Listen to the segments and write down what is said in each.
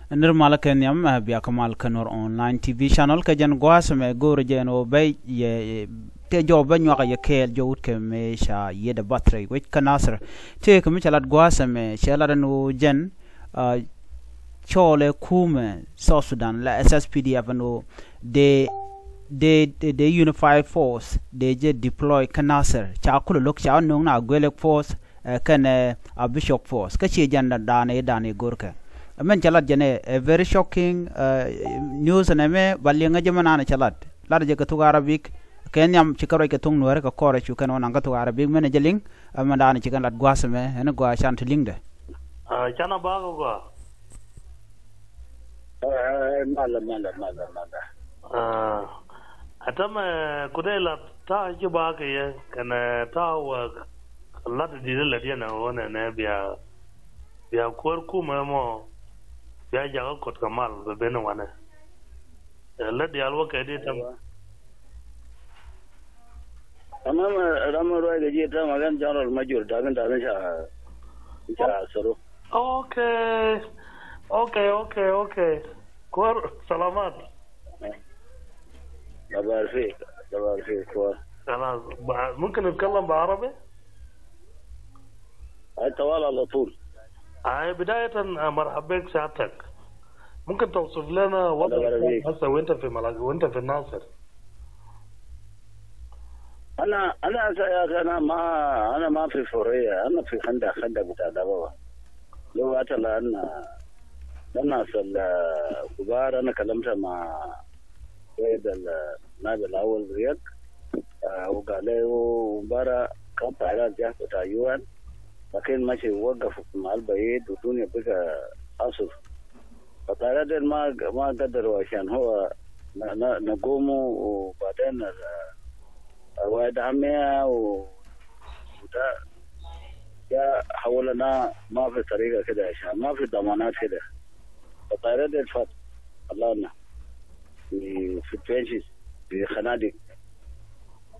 Nirmal kenyam biya kamal kanor online TV channel ke jan gwas me gor jen o bay ye te jo ba nywa ye kel jo ut ke me sha ye de battery wich kanasr te ke me chalat gwas me chela no jen chole kume South Sudan la SSPDF no de unified force de je deploy kanasr cha kulo lok cha no na gwele force ken a bishop force ke chi jan da ne gorke men chalat jene a very shocking news ne me balinga jamana na chalat lar je ka tu Arabic kenyam chikaro ke tung nuer ka kore chu kan onanga tu Arabic men jeling amanda ni chikan lat gwasme ene gwa chan tiling de chana ba go gwa mala mala mala mala atam kudela ta ji ba ke ye kana ta wa lat di la di na wona ne biya biya kor ku ma mo biya ja ko kot kamal be ben wana la di alwa ke di tam tamam ram roi ge ji ta magan general major dagan dagan sha sha soro. Okay okay okay okay kor salamat الله فيك الله فيك. خلاص ممكن نتكلم بعربي؟ طوال على طول. بداية مرحبا بك سعادتك. ممكن توصف لنا وضعك هسه وانت في ملاك وانت في الناصر؟ انا انا ما انا ما في فورية، انا في خندق بتاع دبابة. لو اتلا ان الناس الكبار انا كلمت مع سيد النائب الاول رياض وقال لي مباراة كان طائرات جاهزة بتاع يوان، لكن ماشي وقف مع البعيد والدنيا بقى أصف. فالطائرات ما قدروا عشان هو نقوموا، وبعدين الواد عمية وده جاء حولنا ما في طريقة كده عشان ما في ضمانات كده. فالطائرات دي فات الله في الترنشز في خنادق.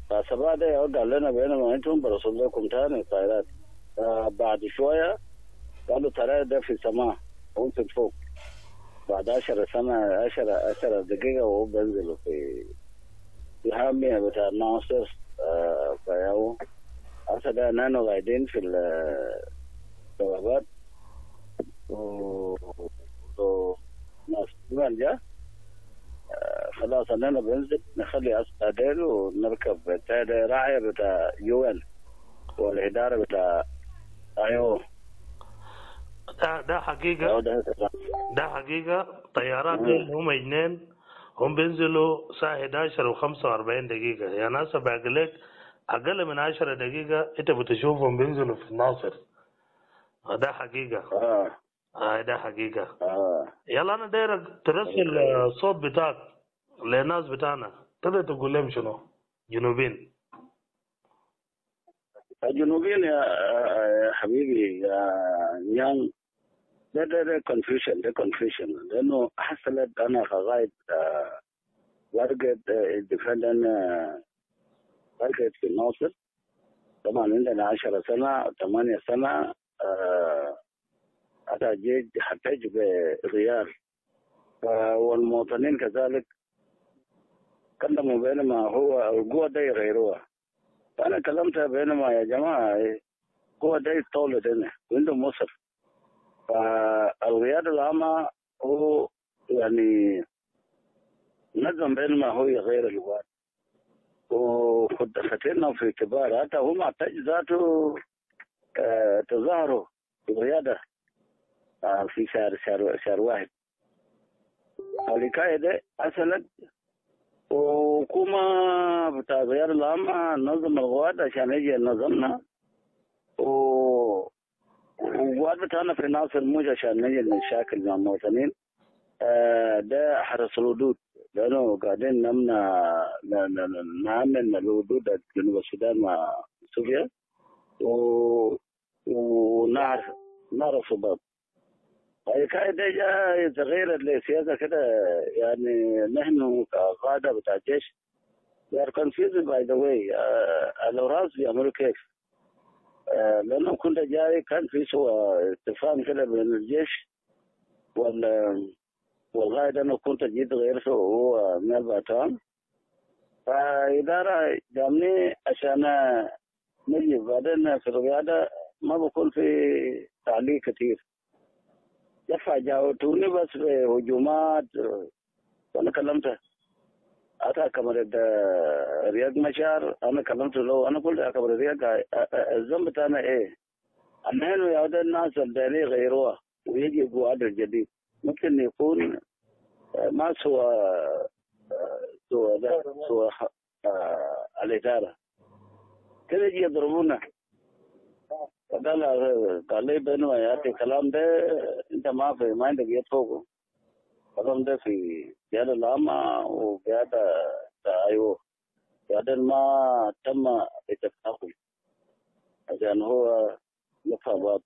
فالصباح ده قال لنا بينما انتم برسل لكم تاني الطائرات. بعد شوية قالوا الطائرات ده في السماء وانتم فوق. بعد 10 دقيقة وهو بنزلوا في الحامية بتاع الناصر. فياو هسه ده نانو قاعدين في الدبابات و ناس جا خلاص اننا بنزل نخلي اسدال ونركب بتاع ده راعية بتاع يوان والإدارة بتاع ايوه. ده حقيقة، ده حقيقة. طيارات هم اثنين هم بينزلوا الساعة 11:45 دقيقة، يا ناس باقي لك أقل من 10 دقيقة أنت بتشوفهم بينزلوا في الناصر. ده حقيقة. ده حقيقة. يلا أنا دايرك ترسل الصوت بتاعك للناس بتاعنا، تقدر تقول لهم شنو؟ جنوبين. الجنوبيين يا حبيبي يا نيان، ده confusion، ده confusion لأنه حصلت أنا كغاية ورقة independent ورقة في الناصر. طبعا عندنا 10 سنة 8 سنة هذا جيش حتج بغيار، والمواطنين كذلك كلموا بينما هو القوة ده يغيروها. فأنا كلمتها بينما يا جماعة القوة ده يتطولت هنا وعندهم مصر. فالقيادة العامة هو يعني نظم بينما هو يغير القوات وخدختنا في كبار، حتى هم اعتج ذاته تظاهروا في القيادة في شهر واحد. الحكاية دي حصلت وحكومة بتاع القيادة العامة نظم القوات عشان يجي نظمنا وقوات بتاعنا في ناصر موج عشان نجي نشاكل مع المواطنين. ده حرس الحدود لأنه قاعدين نمنع نعمل الحدود جنوب السودان مع سوريا ونعرف نعرف بعض. الحكاية دي جاء تغيرت للسياسة كده، يعني نحن كقادة بتاع الجيش we are confused by the way. الأوراس بيعملوا كيف؟ لأنه كنت جاي كان في سوء اتفاق كده بين الجيش والغاية أنا كنت جيت غيرته هو من الباتان، فإدارة جامني عشان نجي. بعدين في القيادة ما بكون في تعليق كثير، دفع جاوتوني بس بهجومات. وأنا كلمته أتى كمرة رياض مشار، أنا كلمته له، أنا قلت يا كمرة رياض الذنب بتاعنا إيه؟ أنه يعود الناس اللي غيروها ويجي قواد الجديد ممكن يكون ما سوى سوى ده سوى الإدارة كده يجي يضربونا. فقال قال لي بينه يا أخي الكلام ده أنت ما في ما عندك يد فوقه، الكلام ده في قيادة العامة وقيادة أيوه بعدين ما تم اتفاقهم عشان هو يدفع بعض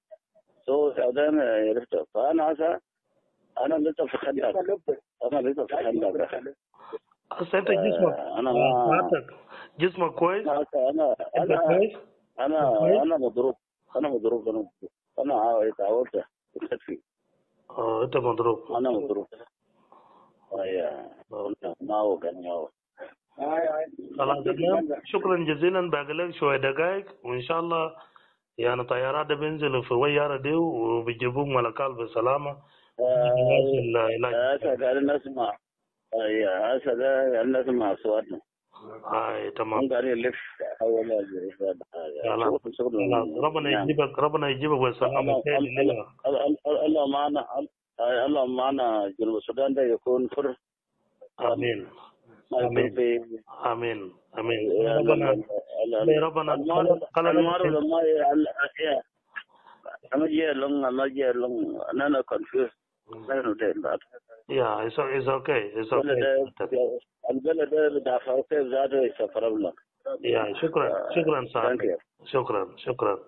سو بعدين عرفت. فأنا هسه أنا لسه في خندق، أنا لسه في خندق. هسه أنت جسمك أنا ما جسمك كويس؟ أنا أنت كويس؟ أنا أنا مضروب، أنا مضروب، أنا مضروب، أنا اتعورت كتفي. أنت مضروب. أنا مضروب. أيوه ما هو كان ياهو. خلاص تمام، شكرا جزيلا. باقي لك شوية دقائق وإن شاء الله يعني طيارات ده بينزلوا في ويارة دي وبيجيبوك ملكال بسلامة. هسه قاعدين نسمع، أيوه هسه قاعدين نسمع أصواتنا. هاي تمام. هم قاعدين يلف حول. خلاص ربنا يجيبك، ربنا يجيبك بسلامة. الله معنا، الله معنا. جنوب السودان ده يكون حر. آمين آمين آمين آمين. ربنا ربنا أنا confused. Yeah, it's okay. It's okay. البلد بدافع كيف ذاته يسافر لنا. Yeah, شكرا شكرا سعادتك. شكرا شكرا.